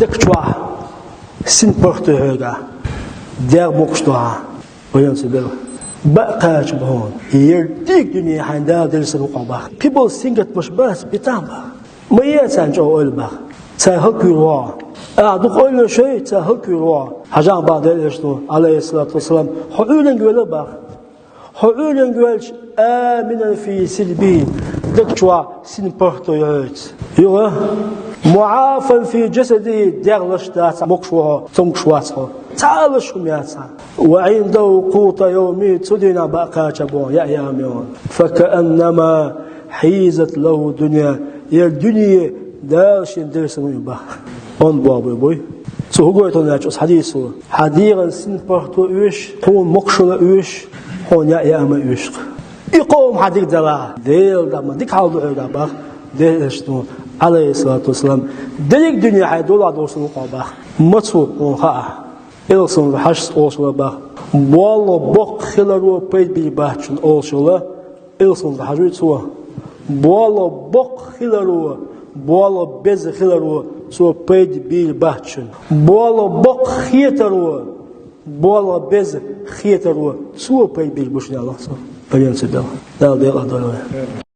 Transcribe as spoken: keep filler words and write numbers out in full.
Даг чохь син паргӀато йо хьоьга, дегӀ могуш ду хьан, вайна ца бела. Бакъ кхача бу хьуна. Ер дерриг дуьне хьайна Дала делла санна ву хьо бах. Кхин болу сингаттамаш бац, битахь бах. Ма е царна чӀогӀа ойла бах. Цара хӀаллаквуьйр ву хьо. Ахьа дукха ойла йо шуьга, цара хӀаллаквуьйр ву хьо. Хьажахь бах Делан Элчано, Ӏалайхиссалату вассалам, хьо Ӏуьйранга вела бах. Хьо Ӏуьйранга ваьлча, аминан фи сирбихӀи, даг чохь син паргӀато йо хьоьца. Юха, муӀафан фи жасадихӀи, дегӀ лаш дац, могуш ву хьо, цомгуш вац хьо. Цхьа а лаш хӀума яц хьан. Ва Ӏиндаху къуту явмихӀи, цу дийнахь бакъ кхача бу хьуна яа яа хӀума. Факааннама хьизат лахӀу дунья, ер дуьне Дала шена делла санна ву бах. Онда боху буй. Цо хӀун гойту аьлча оцу хьадисо? Хьан дегӀан син паргӀато оьшу, хьуна могуш хила оьшу, хьуна яа яа хӀума оьшу. И кхо хӀума хьан дика делахь, Делан дуьхьа ма дика хьал ду хьоьга бах Делан Элчано, Ӏалайхиссалату вассалам. Дерриг дуьне хьайн долахь долу санна ву хьо бах. Маца ву хьуна хаахь? Элчано хьажа олуш вара бах. Болла боккха хиларо пайда бийр бац шуна олуш вара. Элчано хьажуй цо. Болла боккха хиларо, болла беза хиларо цо пайда бийр бац шуна. Болла боккха хетаро, болла беза хетаро цо пайда бийр бу шуна, аьлла цо. Пайда ца бела. Дала декъала дойла вай.